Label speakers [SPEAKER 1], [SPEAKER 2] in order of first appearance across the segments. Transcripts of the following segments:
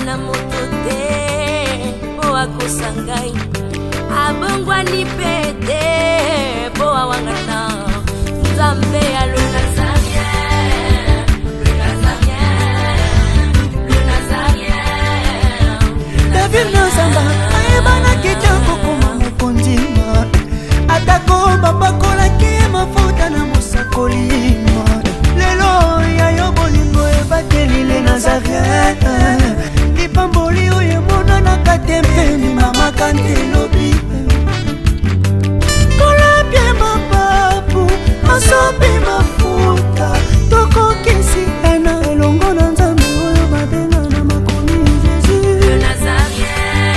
[SPEAKER 1] na moto te mpo akosa ngai abongwani mpe te mpo awangana nzambe ya le Nazarien, le Nazarien, le Nazarien.
[SPEAKER 2] David Nazamba ayebanaki te kokoma mokonzi atako bapakolaki ye mafuta na mosakoli lelo ya yo bolingo ebateli le Nazarien lipamboli oyo emonanaka te mpe ndimamaka nte lobi kolapye mapapu asopi mafuta tokokisi ena elongo na nzambe oyo babenga na makomi Jesus.
[SPEAKER 1] Le Nazarien.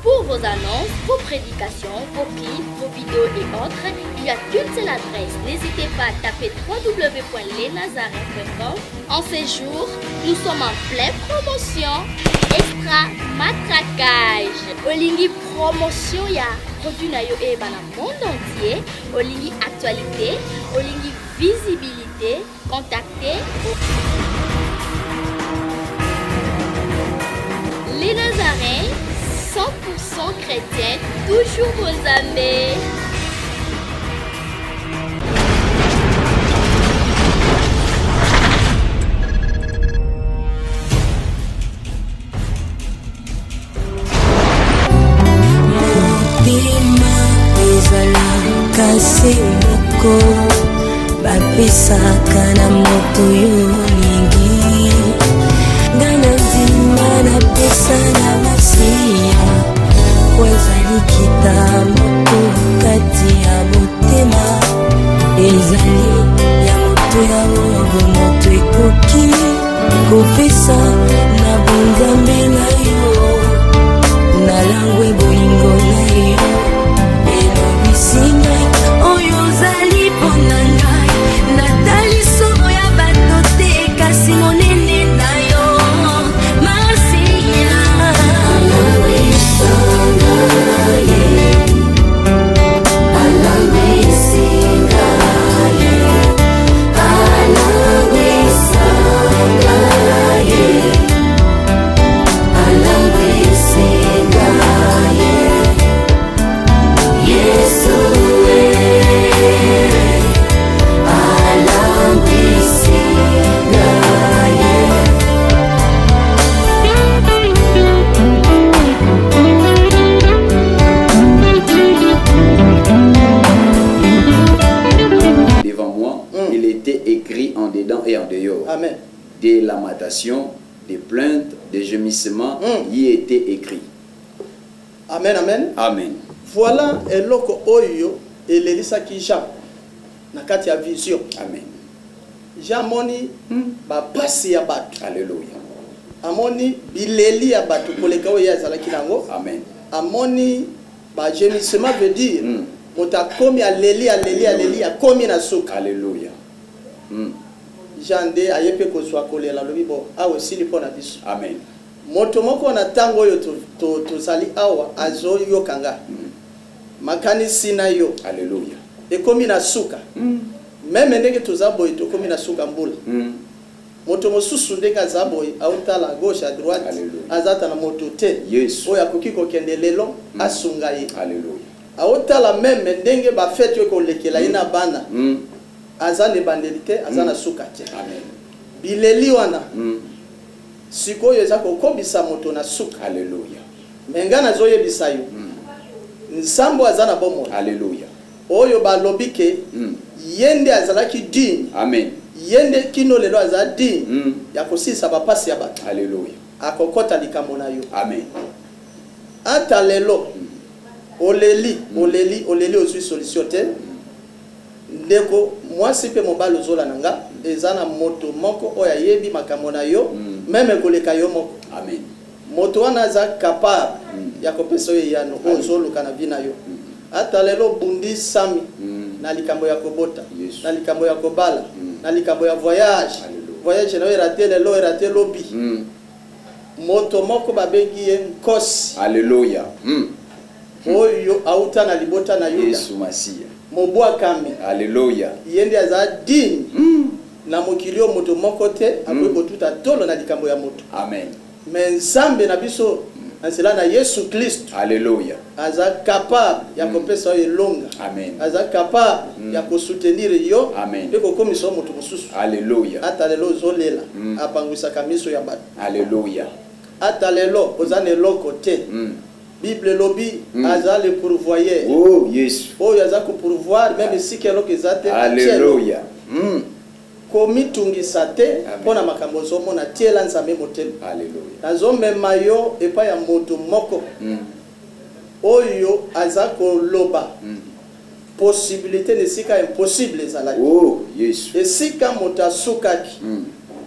[SPEAKER 3] Pour vos annonces, vos prédications, vos clips, vos vidéos et autres, il n'y a qu'une seule adresse. N'hésitez pas à taper www.lesnazarin.com. En ces jours, nous sommes en pleine promotion extra matraquage. Olingi promotion ya produit na yo eyebana monde entier. Olingi actualité, olingi visibilité, contactez Les Nazaréens, 100% chrétiens, toujours vos amis.
[SPEAKER 1] Motema ezalaka se moko bapesaka na moto yo olingi nga na ndima napesa na masiya po ezali kita moko kati ya motema ezali ya moto ya oyo moto ekoki kopesa na bonzambe na yo nalangwe bolingo na yo elobisi ngai oyo ozali mpo na ngai natali solo ya bato te kasi monene na yo masiya
[SPEAKER 4] Devant moi, il était écrit en dedans et en dehors.
[SPEAKER 5] Amen.
[SPEAKER 4] Des lamentations, des plaintes, des gémissements, y était écrit.
[SPEAKER 5] Amen, amen.
[SPEAKER 4] Amen.
[SPEAKER 5] Voilà eloko oyo elelisaki Jean na kati ya vision.
[SPEAKER 4] Amen.
[SPEAKER 5] Jean amoni bapasi ya bato.
[SPEAKER 4] Alléluia.
[SPEAKER 5] Amoni bileli ya bato koleka oyo ye azalaki nango.
[SPEAKER 4] Amen.
[SPEAKER 5] Amoni ba gémissement veut dire moto akomi aleli aleli aleli akomi na suka.
[SPEAKER 4] Alléluia.
[SPEAKER 5] Jean nde aye mpe kozwa kolela alobi bo awa esili mpo na biso.
[SPEAKER 4] Amen.
[SPEAKER 5] Moto moko na ntango oyo tozali awa azoyoka nga makanisi na yo.
[SPEAKER 4] Alléluia.
[SPEAKER 5] Ekomi na suka. Même ndenge toza boye tokomi na suka mbula. Moto mosusu ndenge aza boye aotala à gauche à droite
[SPEAKER 4] Alléluia.
[SPEAKER 5] aza ata na moto te
[SPEAKER 4] Yesu.
[SPEAKER 5] oyo akoki kokende lelo asunga ye.
[SPEAKER 4] Alléluia.
[SPEAKER 5] Aotala même ndenge bafete oyo kolekela ye na bana aza na ebandeli te aza na suka te.
[SPEAKER 4] Amen.
[SPEAKER 5] Bileli wana sikoyo eza kokobisa moto na suka.
[SPEAKER 4] Alléluia.
[SPEAKER 5] Me nga nazoyebisa yo nsambo aza na bomoi.
[SPEAKER 4] Alléluia.
[SPEAKER 5] Oyo balobi ke ye nde azalaki digne.
[SPEAKER 4] Amen.
[SPEAKER 5] Ye nde kino lelo aza digne ya kosilisa ba pasi ya bato.
[SPEAKER 4] Alleluia.
[SPEAKER 5] Akokota likambo na yo.
[SPEAKER 4] Amen.
[SPEAKER 5] Ata lelo oleli, oleli, oleli ozui solution te, ndeko mwasi pe mobali ozolanda nga, eza na moto moko oyo ayebi makambo na yo meme koleka yo moko.
[SPEAKER 4] Amen.
[SPEAKER 5] Moto wana aza capable ya kopesa yo eyano oyo ozoluka na vie na yo. Ata lelo obundi sami na likambo ya kobota, na likambo ya kobala, na likambo ya voyage, voyage na yo erate lelo, erate lobi. Moto moko babengi ye Nkosi.
[SPEAKER 4] Alleluia.
[SPEAKER 5] Oyo auta na libota na Yuda.
[SPEAKER 4] Yesu Masiya.
[SPEAKER 5] Mobwakami.
[SPEAKER 4] Alleluia.
[SPEAKER 5] Ye nde aza digne. Na mokili oyo moto moko te akoki kotuta tolo na likambo ya moto.
[SPEAKER 4] Amen.
[SPEAKER 5] Mais Nzambe na biso na nzela na Yesu Klisto.
[SPEAKER 4] Alleluia.
[SPEAKER 5] Aza capable ya kopesa yo elonga.
[SPEAKER 4] Amen.
[SPEAKER 5] Aza capable ya ko soutenir yo.
[SPEAKER 4] Amen.
[SPEAKER 5] Pe kokomisa yo moto mosusu.
[SPEAKER 4] Alleluia.
[SPEAKER 5] Ata lelo ozo lela, apangwisaka miso ya bato.
[SPEAKER 4] Alleluia.
[SPEAKER 5] Ata lelo oza na eloko te. Bible elobi aza le pourvoyeur.
[SPEAKER 4] Oh Yesu.
[SPEAKER 5] Oyo aza ko pourvoir meme esika eloko eza te. Atie eloko.
[SPEAKER 4] Alleluia.
[SPEAKER 5] Komitungisa te mpo na makambo ozomona, tiela Nzambe motema.
[SPEAKER 4] Alleluia.
[SPEAKER 5] Nazomema yo epai ya moto moko oyo aza koloba possibilite na esika impossible ezalaki.
[SPEAKER 4] Oh, Yesu.
[SPEAKER 5] Esika moto asukaki,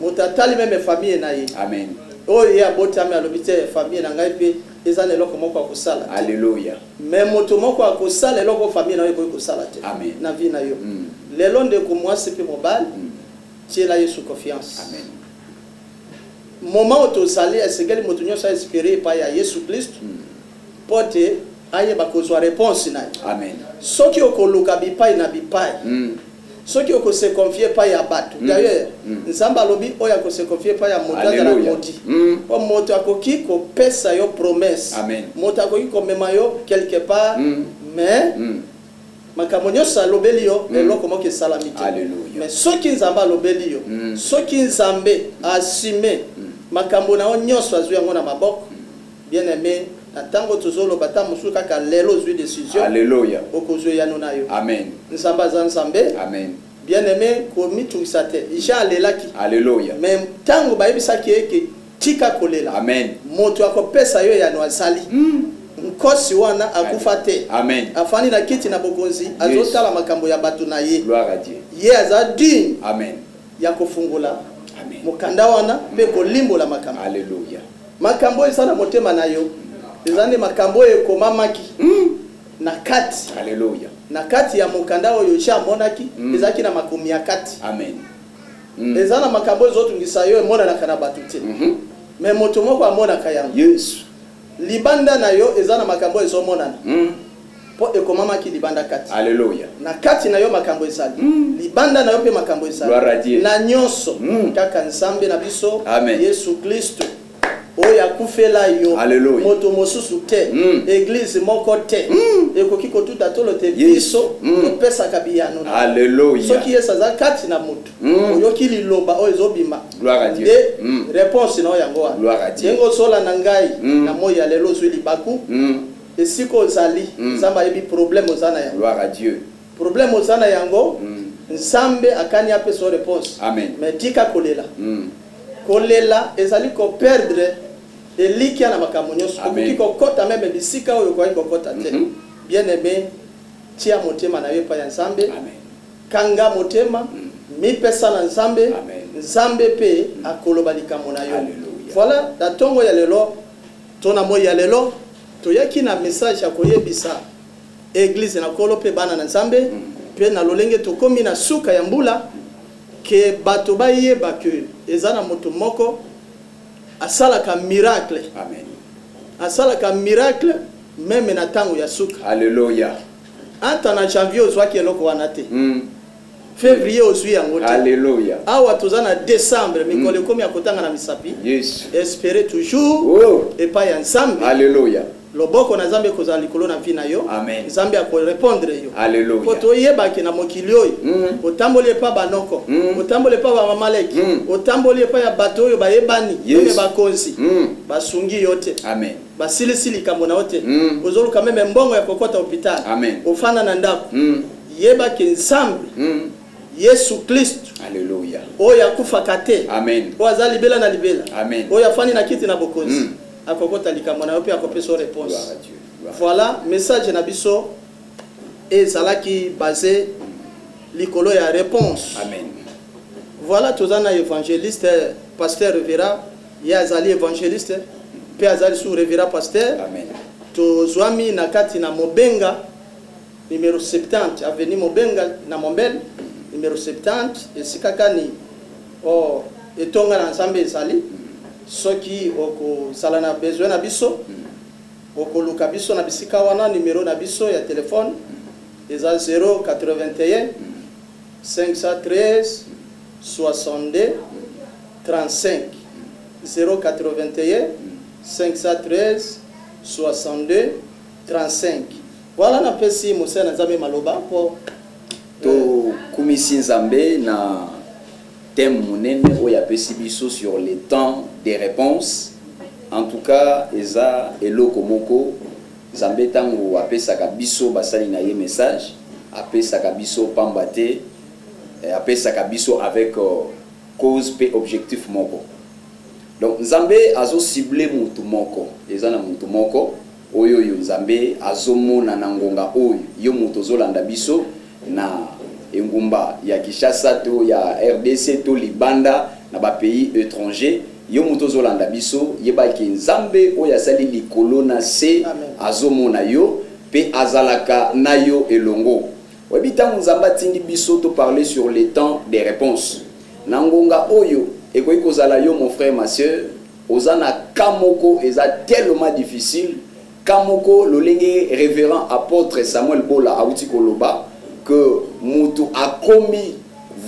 [SPEAKER 5] moto atali meme famille na ye.
[SPEAKER 4] Amen.
[SPEAKER 5] Oyo ye abotami alobi te famille na ngai mpe eza na eloko moko ya kosala te.
[SPEAKER 4] Alleluia.
[SPEAKER 5] Mais moto moko akosala eloko oyo famille na yo ekoki kosala te
[SPEAKER 4] Amen.
[SPEAKER 5] na vie na yo. Lelo ndeko muasi pe mobali, tiela Yesu confiance.
[SPEAKER 4] Amen.
[SPEAKER 5] Moment oyo tozali esengeli moto nionso a esperer epai ya Yesu Klisto mpo te ayeba kozua reponse na ye.
[SPEAKER 4] Amen.
[SPEAKER 5] Soki okoluka bipai na bipai, Soki oko se confier epai ya batu, d'ailleurs Nzambe alobi oyo ako se confier epai ya moto azala
[SPEAKER 4] Alleluia.
[SPEAKER 5] maudit. Po moto akoki ko pesa yo promesse,
[SPEAKER 4] Amen.
[SPEAKER 5] moto akoki ko mema yo quelque part mais makambo nionso alobeli yo eloko moko esalami te.
[SPEAKER 4] Alleluia.
[SPEAKER 5] Mais soki Nzambe alobeli yo, soki Nzambe a assumer makambo na yo nionso azui yango na maboko, Bien aime, na tango tozo loba tango mosusu kaka lelo ozui decision,
[SPEAKER 4] Alleluia.
[SPEAKER 5] okozua eyano na yo.
[SPEAKER 4] Amen.
[SPEAKER 5] Nzambe aza Nzambe.
[SPEAKER 4] Amen.
[SPEAKER 5] Bien aime, komitungisa te. Jean alelaki.
[SPEAKER 4] Alleluia.
[SPEAKER 5] Mais tango bayebisaki ye ke tika kolela.
[SPEAKER 4] Amen.
[SPEAKER 5] Moto akopesa yo eyano azali. Nkosi wana akufa te.
[SPEAKER 4] Amen.
[SPEAKER 5] Afandi na kiti na bokonzi, azotala makambo ya bato na ye.
[SPEAKER 4] Gloire à Dieu.
[SPEAKER 5] Ye aza digne.
[SPEAKER 4] Amen.
[SPEAKER 5] Ya kofungola
[SPEAKER 4] Amen.
[SPEAKER 5] mokanda wana mpe kolimbola makambo.
[SPEAKER 4] Alleluia.
[SPEAKER 5] Makambo oyo eza na motema na yo eza nde makambo oyo ekomamaki na kati.
[SPEAKER 4] Alleluia.
[SPEAKER 5] Na kati ya mokanda oyo Jean amonaki, ezalaki na makomi ya kati.
[SPEAKER 4] Amen.
[SPEAKER 5] Eza na makambo oyo ezotungisa yo emonanaka na bato te. Mais moto moko amonaka yango.
[SPEAKER 4] Yesu.
[SPEAKER 5] Libanda na yo eza na makambo oyo ezomonana. Mpo ekomamaki libanda kati.
[SPEAKER 4] Alleluia.
[SPEAKER 5] Na kati na yo makambo ezali. Libanda na yo mpe makambo ezali.
[SPEAKER 4] Gloire à Dieu.
[SPEAKER 5] Na nyonso, kaka Nzambe na biso,
[SPEAKER 4] Amen.
[SPEAKER 5] Yesu Klisto, oyo akufela yo,
[SPEAKER 4] Alleluia.
[SPEAKER 5] moto mosusu te, eglise moko te, ekoki kotuta tolo te,
[SPEAKER 4] Yesu.
[SPEAKER 5] biso topesaka biyano na yo.
[SPEAKER 4] Alleluia.
[SPEAKER 5] Soki Yesu aza kati na moto, oyoki liloba oyo ezobima,
[SPEAKER 4] Gloire à Dieu.
[SPEAKER 5] nde reponse na yo yango wana.
[SPEAKER 4] Gloire à Dieu.
[SPEAKER 5] Ndenge ozolanda ngai na moi ya lelo, ozwi libaku. Esika ozali, Nzambe ayebi problème oza na yango.
[SPEAKER 4] Gloire à Dieu.
[SPEAKER 5] Problème oza na yango, Nzambe akani apesa yo reponse.
[SPEAKER 4] Amen.
[SPEAKER 5] Mais tika kolela. Kolela ezali ko perdre elikia na makambo nyonso.
[SPEAKER 4] Amen.
[SPEAKER 5] Okoki kokota meme bisika oyo okoki kokota te. Bien aime, tia motema na yo epai ya Nzambe.
[SPEAKER 4] Amen.
[SPEAKER 5] Kanga motema, mipesa na Nzambe.
[SPEAKER 4] Amen.
[SPEAKER 5] Nzambe pe akoloba likambo na yo.
[SPEAKER 4] Alleluia.
[SPEAKER 5] Voilà, na tongo ya lelo to na moi ya lelo, toyaki na message ya koyebisa eglise na Nkolo mpe bana na Nzambe, mpe na lolenge tokomi na suka ya mbula, ke bato bayeba ke eza na moto moko asalaka miracle.
[SPEAKER 4] Amen.
[SPEAKER 5] Asalaka miracle meme na tango ya suka.
[SPEAKER 4] Alleluia.
[SPEAKER 5] Ata na janvier ozwaki eloko wana te. Fevrier ozui yango te.
[SPEAKER 4] Alleluia.
[SPEAKER 5] Awa toza na decembre, mikolo ekomi ya kotanga na misapi.
[SPEAKER 4] Yesu.
[SPEAKER 5] Esperez toujours
[SPEAKER 4] Oh.
[SPEAKER 5] epai ya Nzambe.
[SPEAKER 4] Alleluia.
[SPEAKER 5] Loboko na Nzambe ekozala likolo na vie na yo.
[SPEAKER 4] Amen.
[SPEAKER 5] Nzambe ako repondre yo.
[SPEAKER 4] Alleluia.
[SPEAKER 5] Po toyeba ke na mokili oyo, otamboli epa ba noko, otamboli epa ba mama leki, otamboli epa ya bato oyo bayebani,
[SPEAKER 4] Yesu.
[SPEAKER 5] meme bakonzi, basungi yo te.
[SPEAKER 4] Amen.
[SPEAKER 5] Basilisi likambo na yo te. Ozoluka meme mbongo ya kokota hopital.
[SPEAKER 4] Amen.
[SPEAKER 5] Ofanda na ndako. Yeba ke Nzambe Yesu Klisto.
[SPEAKER 4] Alléluia.
[SPEAKER 5] Oyo akufaka te.
[SPEAKER 4] Amen.
[SPEAKER 5] Oyo aza libela na libela.
[SPEAKER 4] Amen.
[SPEAKER 5] Oyo afandi na kiti na bokonzi. Akokota likambo na yo mpe akopesa yo réponse.
[SPEAKER 4] Gloire à Dieu. Gloire.
[SPEAKER 5] Voilà message na biso ezalaki basé likolo ya réponse.
[SPEAKER 4] Amen.
[SPEAKER 5] Voilà, toza na évangéliste pasteur Revera, ye azali évangéliste mpe azali sous Revera pasteur.
[SPEAKER 4] Amen.
[SPEAKER 5] Tozwami na kati na Mobenga numéro 70, avenue Mobenga na Mombele numéro 70, esika kani o etonga na Nzambe ezali. Soki okozala na besoin na biso, okoluka biso na bisika wana. Numéro na biso ya telefone eza 081 513 62 35, 081 513 62 35. Voilà, napesi mosala na Nzambe maloba mpo
[SPEAKER 4] Tokumisi Nzambe na thème monene oyo apesi biso sur le temps des réponses. En tout cas, eza eloko moko Nzambe, ntango apesaka biso basali na ye message, apesaka biso pamba te, apesaka biso avec cause mpe objectif moko. Donc Nzambe azocible mutu moko, eza na mutu moko oyo Nzambe azomona na ngonga oyo. Yo moto ozolanda biso na engumba ya Kinshasa to ya RDC to libanda na bapays étranger, yo moto ozolanda biso, yebaki Nzambe oyo asali likolo na se
[SPEAKER 5] Amen.
[SPEAKER 4] azomona yo mpe azalaka na yo elongo. Oyebi, ntango Nzambe atindi biso toparler sur le temps des réponses na ngonga oyo, ekoki kozala yo, mon frère, ma soeur, oza na cas moko eza tellement difficile, cas moko lolenge révérend apôtre Samuel Bola awuti koloba que mutu akomi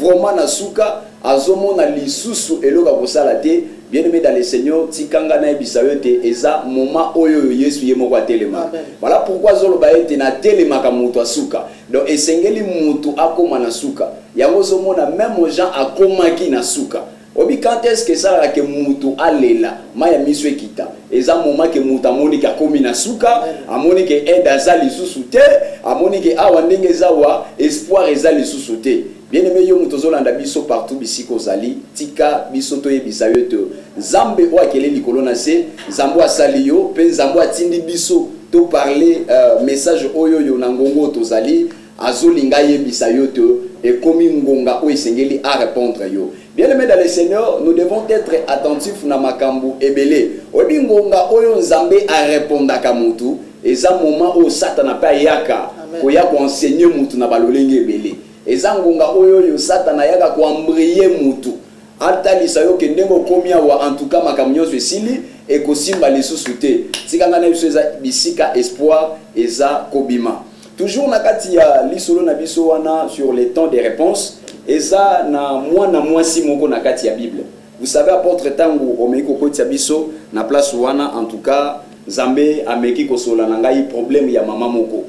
[SPEAKER 4] vraiment na suka, azomona lisusu eloko ya kosala te. Bien aimé dans le Seigneur, tikanga nayebisa yo ete eza moment oyo oyo Yesu ye moko atelemaka.
[SPEAKER 5] Amen.
[SPEAKER 4] Voilà pourquoi azoloba ete natelemaka moto asuka. Donc esengeli motu akóma na suka. Yango ozomona, même Jean akomaki na suka. Obi, quand est ce que esalaka ke mutu alela, mai ya miso ekita? Eza moment ke mutu amoni ke akomi na suka, amoni ke aide aza lisusu te, amoni ke awa ndenge eza wa, espoir eza lisusu te. Bien aimé, yo moto ozolanda biso partout bisika ozali, tika biso toyebisa yo ete Nzambe oyo akele likolo na se, Nzambe oyo asali yo mpe Nzambe oyo atindi biso toparle message oyo oyo na ngongo oyo tozali, azolinga ayebisa yo te ekomi ngonga oyo esengeli arépondre yo. Bien aimé dans le Seigneur, nous devons être attentifs na makambo ebele. Oyebi, ngonga oyo Nzambe arépondaka mutu eza moment oyo Satana mpe ayaka
[SPEAKER 5] Amen.
[SPEAKER 4] koya koenseigner mutu na balolenge ebele. Eza ngonga oyo oyo Satana ayaka koembrouiller mutu, atalisa yo ke ndenge okomi awa, en tout cas makambo nyonso esili, ekosimba lisusu te. Tika ngai na biso, eza bisika espoir eza kobima. Toujours na kati ya lisolo na biso wana sur le temps des réponses, eza na mwana mwasi moko na kati ya Bible. Vous savez, apôtre, ntango omeki kokotisa biso na place wana, en tout cas Nzambe ameki kosola na ngai problème ya mama moko.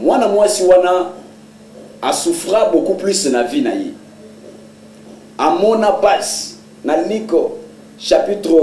[SPEAKER 4] Mwana mwasi wana asouffra beaucoup plus na vie na ye, amona pasi. Na Luc chapitre,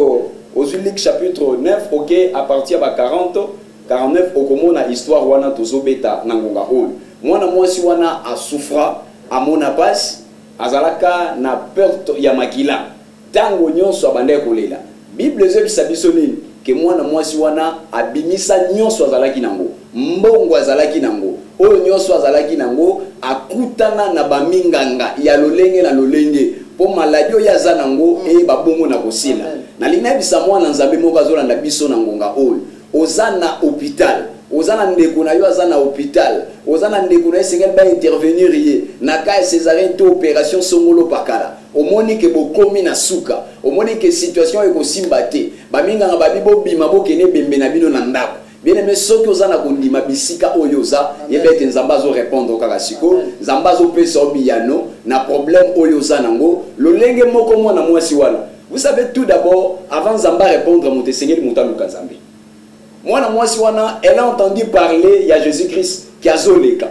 [SPEAKER 4] ozwi Luc chapitre 9, ok, à partir ya ba 40 49, okomona histoire wana tozobeta na ngonga oyo. Mwana mwasi wana asouffra, amona pasi, azalaka na perte ya makila ntango nyonso, abandaki kolela. Bible ezoyebisa biso nini? Ke mwana mwasi wana abimisa nyonso azalaki nango, mbongo azalaki nango, oyo nyonso azalaki nango, akutana na baminganga ya lolenge na lolenge mpo maladi oyo aza nango eyeba bongo na kosila.
[SPEAKER 5] Amen.
[SPEAKER 4] Nalingi nayebisa mwana Nzambe moko azolanda biso na ngonga oyo: oza na hôpital, oza na ndeko na yo aza na hôpital, oza na ndeko na ye esengeli baintervenir ye na cas ya césarienne to opération songolo pakala, omoni ke bokomi na suka, omoni ke situation ekosimba te, baminganga babi bobima, bokende ebembe na bino na ndako. Bien aimé, soki oza na kondima, bisika oyo oza, yeba ete Nzambe azorépondre kaka sikoyo. Nzambe azopesa yo biyano na problème oyo oza nango, lolenge moko mwana mwasi wana. Vous savez, tout d'abord, avant Nzambe arépondre moto, esengeli moto aluka Nzambe. Mwana mwasi wana, elle a entendu parler ya Jésus Christ ki azoleka.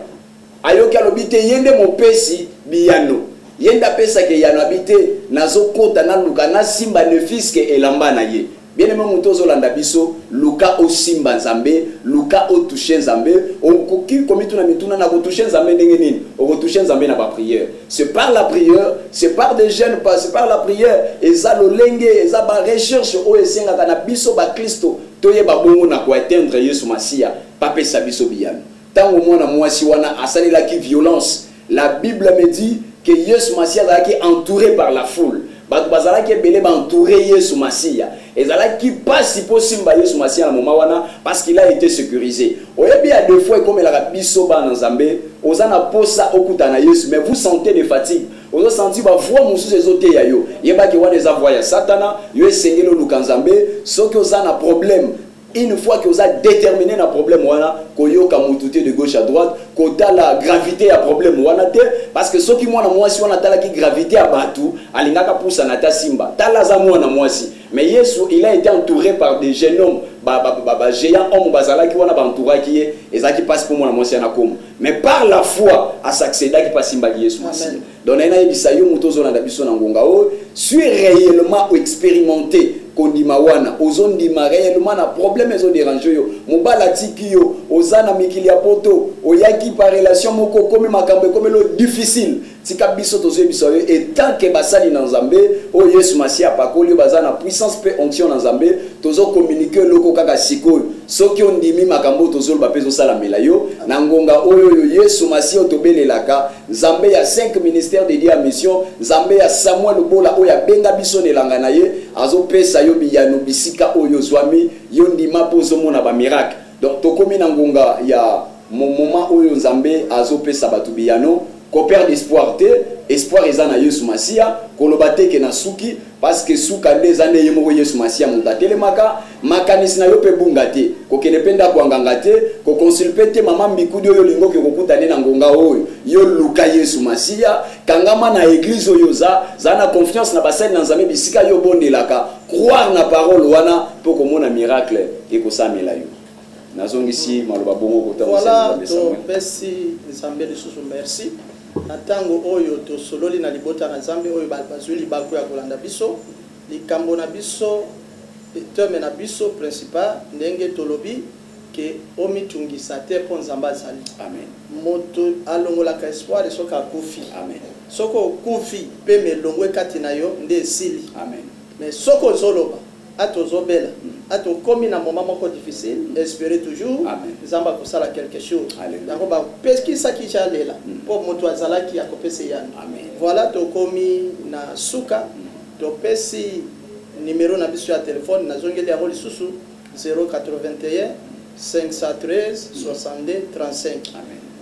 [SPEAKER 4] Ayoki, alobi te ye nde mopesi biyano, ye nde apesaka eyano. Abi te nazokota, naluka nasimba ne fût-ce que elamba na ye. Bien aimé moto ozolanda biso, luka osimba Nzambe, luka otouche Nzambe. Okoki komituna mituna na kotouche Nzambe ndenge nini? Okotouche Nzambe na baprière. C'est par la prière, c'est par des jeunes, pas c'est par la prière. Eza lolenge, eza barecherche oyo esengaka na biso baklisto toyeba bongo na koatteindre Yesu Masiya, papesa biso biyano. Ntango mwana mwasi wana asalelaki violence, la Bible me dit que Yesu Masiya azalaki entouré par la foule. Bato bazalaki ebele, baentouré Yesu Masiya. Ezalaki mpasi mpo simba Yesu Masiya na moma wana, parce qu'il a été sécurisé. Oyebi, ya deux fois ekomelaka biso bana Nzambe, oza na posa okutana na Yesu, mais vous sentez de fatigue, ozosentir bavoix mosusu ezoteya yo. Yebaki wana eza voix ya Satana. Yo esengeli oluka Nzambe. Soki oza na problème, une fois que oza déterminé na problème wana, koyoka motu te de gauche à droite, kotala gravité ya problème wana te, parce que soki mwana mwasi wana atalaki gravité ya bato, alingaka pusana ta simba. Tala, aza mwana mwasi, mais Yesu, il a été entouré par des jeunes hommes, bagéant homme bazalaki wana, baentouraki ye. Ezalaki mpasi mpo mwana mwasi yana koma, mais par la foi asaccédaki mpe asimbaki Yesu Masiya. Donc naye nayebisa yo moto ozolanda biso na ngonga oyo, suis réellement expérimenté kondima wana. Ozondima réellement na problème ezodérange yo, mobali atiki yo, oza na mikili ya poto, oyaki par relation moko, okomi makambo ekomeli difficile, tika biso tozoyebisa yo, etant que basali na Nzambe oyo Yesu Masiya apakoli, oyo baza na puissance mpe onction na Nzambe, tozocommuniquer eloko kaka sikoyo. Soki ondimi makambo oyo tozoloba mpe ezosalamela yo na ngonga oyo, oyo Yesu Masiya oyo tobelelaka, Nzambe ya 5 ministère dédié ya mission, Nzambe ya Samuel Bola oyo abenga biso na elanga na ye, azopesa yo biyano bisika oyo ozwami. Yo ndima mpo ozomona bamiracle. Donc tokomi na ngonga ya moment oyo Nzambe azopesa bato biyano. Koperdre espoir te, espoir eza na Yesu Masiya. Koloba te ke na suki, parce que suka nde eza nde ye moko Yesu Masiya. Moto atelemaka, makanisi na yo mpe bunga te, kokende mpe ndako ya nganga te, koconsulter te mama mbikudi oyo olingi oke kokuta nde na ngonga oyo. Yo luka Yesu Masiya, kangama na église oyo oza, zala na confiance na basali na Nzambe bisika yo obondelaka, croire na parole wana mpo komona miracle ekosamela yo. Nazongisi maloba bongo
[SPEAKER 5] kota. Voilà, topesi Nzambe lisusu merci na ntango oyo tosololi na libota na Nzambe oyo bazwi libaku ya kolanda biso. Likambo na biso, thème na biso principal, ndenge tolobi ke omitungisa te mpo Nzambe azali.
[SPEAKER 4] Amen.
[SPEAKER 5] Moto alongolaka espoir soki akufi.
[SPEAKER 4] Amen.
[SPEAKER 5] Soki okufi mpe melongo kati na yo nde esili.
[SPEAKER 4] Amen.
[SPEAKER 5] Mais soki ozoloba, ata ozobela, ata okomi na moment moko difficile, espérer toujours. Nzambe akosala quelque chose. Yango bapekisaki ja alela mpo moto azalaki akopesa eyano. Voilà, tokomi na suka. Topesi numero na biso ya telefone, nazongeli yango lisusu: 081 513 62 35.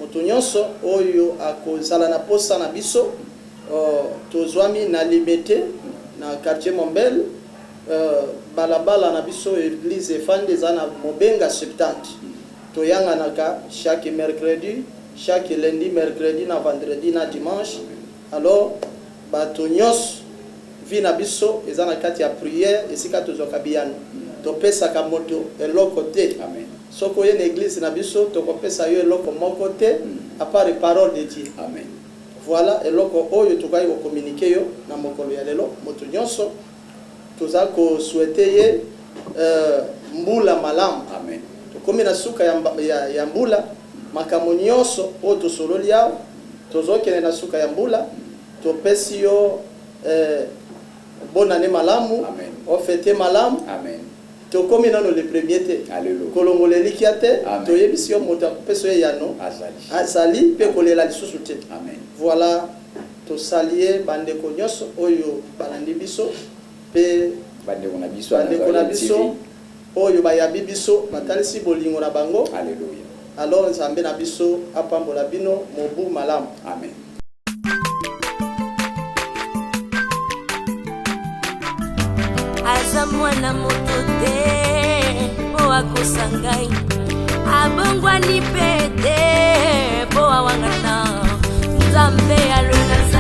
[SPEAKER 5] Moto nyonso oyo akozala na posa na biso, tozwami na Limete, na quartier Mombel, balabala na biso église efandi eza na Mobenga 70. Toyanganaka chaque mercredi, chaque lundi, mercredi na vendredi na dimanche. Alors bato nyonso, vie na biso eza na kati ya prière, esika tozwaka biyano. Topesaka moto eloko te. Soki oye na église na biso, tokopesa yo eloko moko te à part parole de Dieu.
[SPEAKER 4] Amen.
[SPEAKER 5] Voilà eloko oyo tokoki kocommuniquer yo na mokolo ya lelo. Moto nyonso toza kosouhaiter ye mbula malamu.
[SPEAKER 4] Amen.
[SPEAKER 5] Tokomi na suka ya mbula. Makambo nyonso oyo tosololi awa, tozokende na suka ya mbula. Topesi yo bonane malamu.
[SPEAKER 4] Amen.
[SPEAKER 5] Ofêter malamu.
[SPEAKER 4] Amen.
[SPEAKER 5] Tokomi nano le premier te.
[SPEAKER 4] Alléluia.
[SPEAKER 5] Kolongola elikya te.
[SPEAKER 4] Amen.
[SPEAKER 5] Toyebisi yo, moto akopesa yo eyano
[SPEAKER 4] azali.
[SPEAKER 5] Azali mpe kolela lisusu te.
[SPEAKER 4] Amen.
[SPEAKER 5] Voilà, tosalie bandeko nyonso oyo balandi biso mpe
[SPEAKER 4] bandeko na biso ya
[SPEAKER 5] bandeko na
[SPEAKER 4] Nazareth
[SPEAKER 5] biso
[SPEAKER 4] TV.
[SPEAKER 5] Oyo bayabi biso, batalisi bolingo na bango.
[SPEAKER 4] Alléluia.
[SPEAKER 5] Alors Nzambe na biso apambola bino, mobu malamu.
[SPEAKER 4] Amen.
[SPEAKER 1] Aza mwana moto te mpo akosa ngai, abongwani mpe te mpo awangana. Nzambe alona.